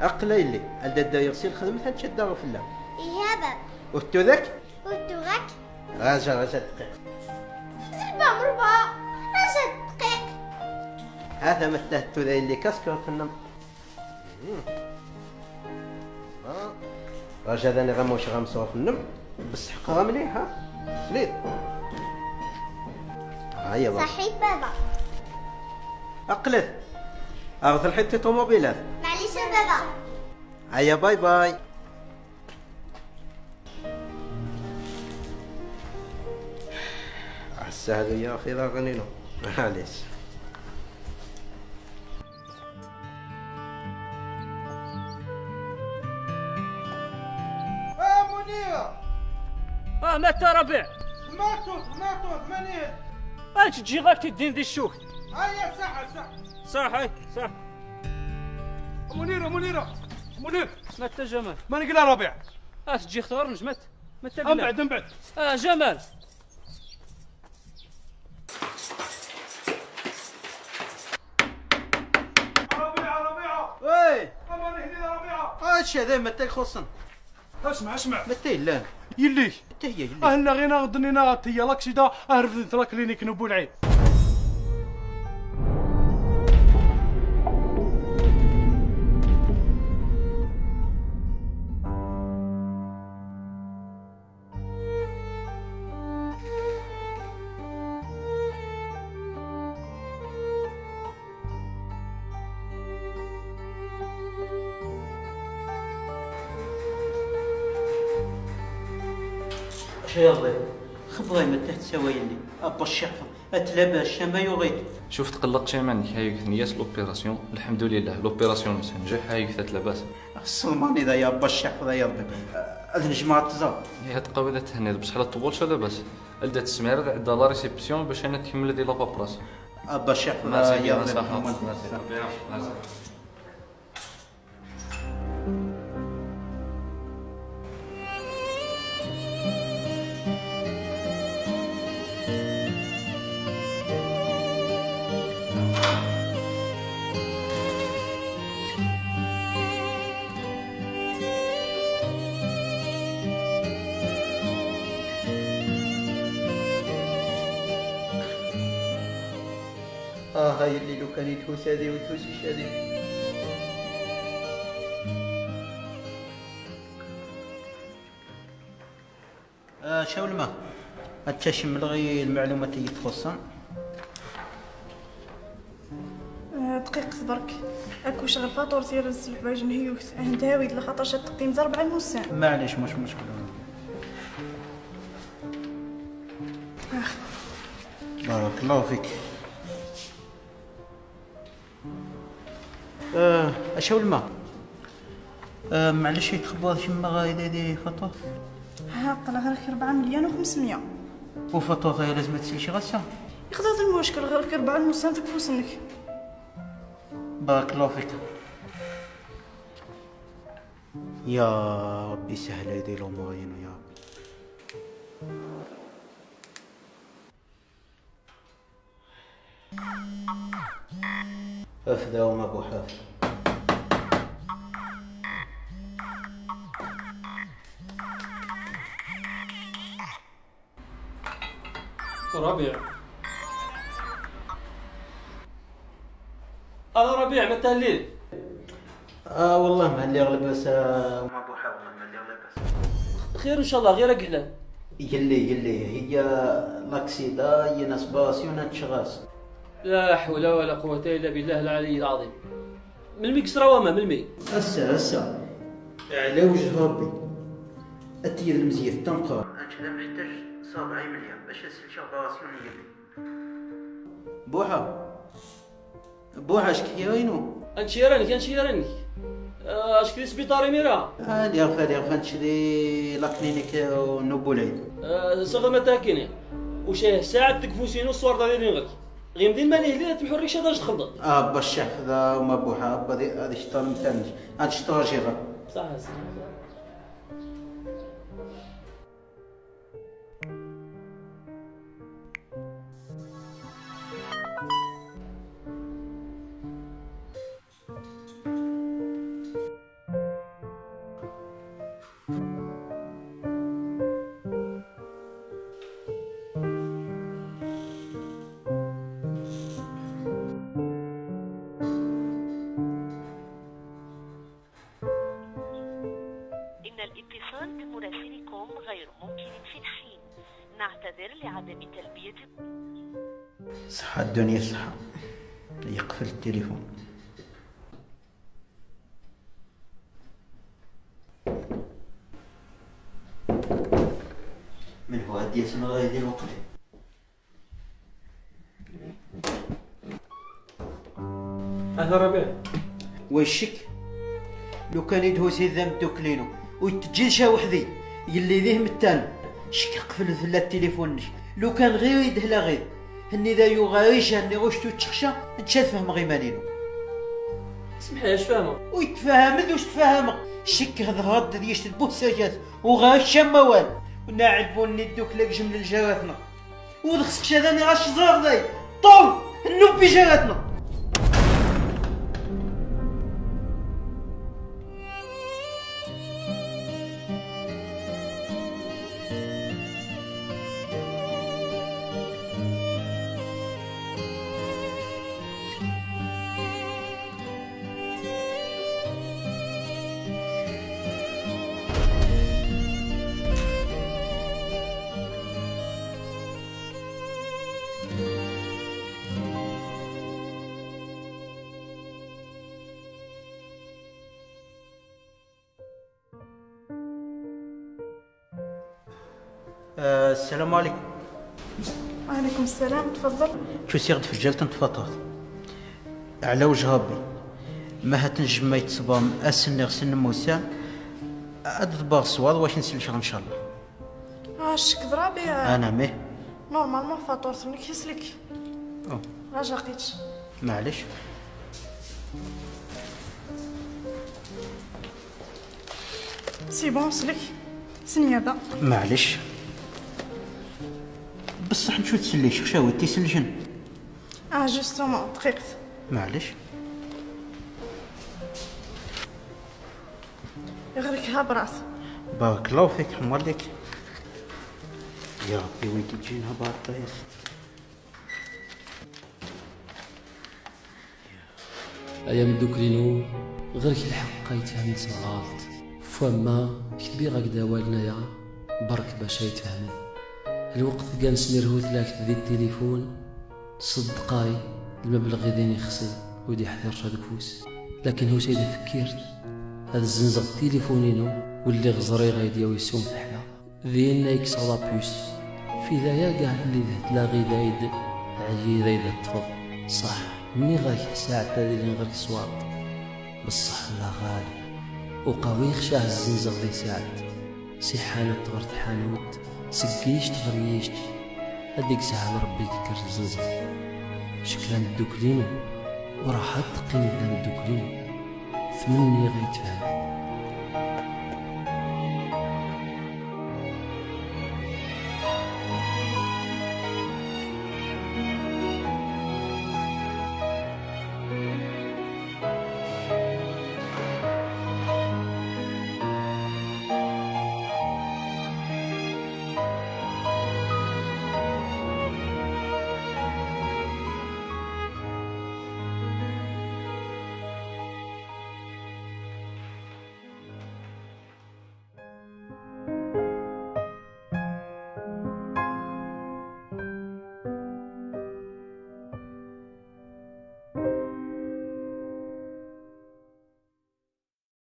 اقلا اللي الدا دا يغسل خدمتها تشد غفلة. يا بابا. وتو ذاك؟ وتو ذاك؟ راجع راجع دقيق. زربة مربع راجع دقيق. هذا مثل ذا اللي كاسكو كنا. راجع ذا غموش غمصور في النم بس حقها مليحة سليط. هيا بابا. صحيت بابا. اقلث اغسل حتى طوموبيلات. معليش يا بابا. هيا باي باي. السهل يا اخي لا غنينو معليش. منيرة. مات ربيع. ماتوا 80. اش تجي غير تدين دي الشوك. هيا صح صح صح هاي صح. منيرة منيرة منير. مات جمال. ما نقلا ربيع. اش تجي اختار نجمت. مات من بعد من بعد. جمال. ربيعة ربيعة. وي. أماني هنا ربيعة. اش هذا متى يخصن؟ اسمع اسمع. متى لا. يلي. متى هي يلي. اهلا غينا غدنينا هي لاكسيدا هرفدت لا كلينيك نبو العين. يلا خبري ما تحت سوايلي ابا الشحفه اتلبس شما يغيد. شوف تقلقت شي منك هايك نياس l'opération الحمد لله l'opération نجح هايك لاباس. الصلماني ذا يا با الشحفه يا ربي هذا نجمع التزار. هي تقوي ذا تهنيد بصح لا طولش لاباس الدا تسمير عندها la réception باش انا تكمل دي la paperasse. ابا الشحفه يا ربي. هاي اللي لو كان يتوس هذه وتوسيش هذه. شاو الماء هادشي غير المعلومات اللي تخصن. دقيق برك اكوش غير فاتور ديال الحوايج نهيوت عندها ويد لخاطر شاد تقيم 4 الموسم. معليش مش مشكل. بارك الله فيك. اشو الماء؟ معليش يتخبر شما غايدة دي فاتورة؟ ها قال غير 4,5 مليون. وفاتورة لازم تسلشي غسا؟ يقدر المشكل غير 4 الموسم في فوسنك. بارك الله فيك. يا ربي سهل هذه الأمور يا ربي. افدا وما ابو حافظ. ربيع. انا ربيع متى الليل؟ والله ما اللي لاباس وما ابو حافظ ما اللي لاباس. خير ان شاء الله غير قحله. يلي يلي هي لاكسيدا هي ناس باسيون تشغاس. لا حول ولا قوة إلا بالله العلي العظيم. من المي كسرى وما من المي. هسه هسه على وجه ربي أتي المزيف تنقر. أنا محتاج 7 مليون باش نسل شغاسيون يلي. بوحة بوحة اش كيرينو؟ انشيرانك انشيرانك. اش كري سبيطاري ميرا؟ اللي غفا اللي غفا نشري لا كلينيك نوبولي. صغر ما تاكيني. وش ساعة تكفوسينو الصور دارين غير. غير مدين ماني هلي تمحو الريشه داش تخلط. با الشحفظه وما بوحه با هذه شطار متانج هاد شطار شي غا. صح صح. نعتذر لعدم تلبية. صحة الدنيا صحة. يقفل التليفون. من هو هاد ياسين غايدي الوقت؟ هذا ربيع. ويشك لو كان يدهو سيد دوكلينو ويتجي شا وحدي يلي ذيه متان شك قفل في التليفون. لو كان غير يدهلا غير هني ذا يغاريش هني غوشتو تشخشا نتشا تفهم غير مالينو. اسمح لي اش فاهمه؟ ويتفاهم واش تفاهم شك غد ديش البوساجات وغاش موال ونعلبوني دوك لك جمل الجاراتنا ودخسك شاداني غاش زار ذاي طول النوبي جاراتنا. السلام عليكم. وعليكم السلام، تفضل. شو سيغد في الجلطة نتفطرت على وجه ربي ما هتنجم ما يتصبام اسن غسن موسى ادبر الصوار واش نسلش ان شاء الله. شك ضرابي. انا ميه normalement فاتورتك يسلك. لا جاقيتش. معليش. c'est bon سلك سنيابه. معليش بصح نشو تسليش خشاوي تيسلشن. justement دقيقت. معليش. غيرك ها براس. بارك الله فيك مالك يا ربي وين تجينا بارك. ايام دوكلينو غير كي الحق يتفهم غلط فما كبير هكذا والنايا برك باش يتفهم الوقت كان سمير هو ثلاث ذي التليفون صدقاي المبلغ غادي يخسر ودي حذر هذاك فوس. لكن هو سيد فكير هذا الزنزق تليفونينو واللي غزري غايدي ويسوم في ذي يكسر لابوس في ذايا كاع اللي لا غي ذايد عيي ذايد التفض صح مني غاك ساعة هذه اللي غير صواب بصح لا غالي وقوي خشاه الزنزق ذي ساعة سي حانوت تغرت حانوت سقيش تغريشت هذيك ساعة ربي ذكر الزنزق شكلا دوكلينو وراح تقيني دوكلينو ثمني غيتفهم.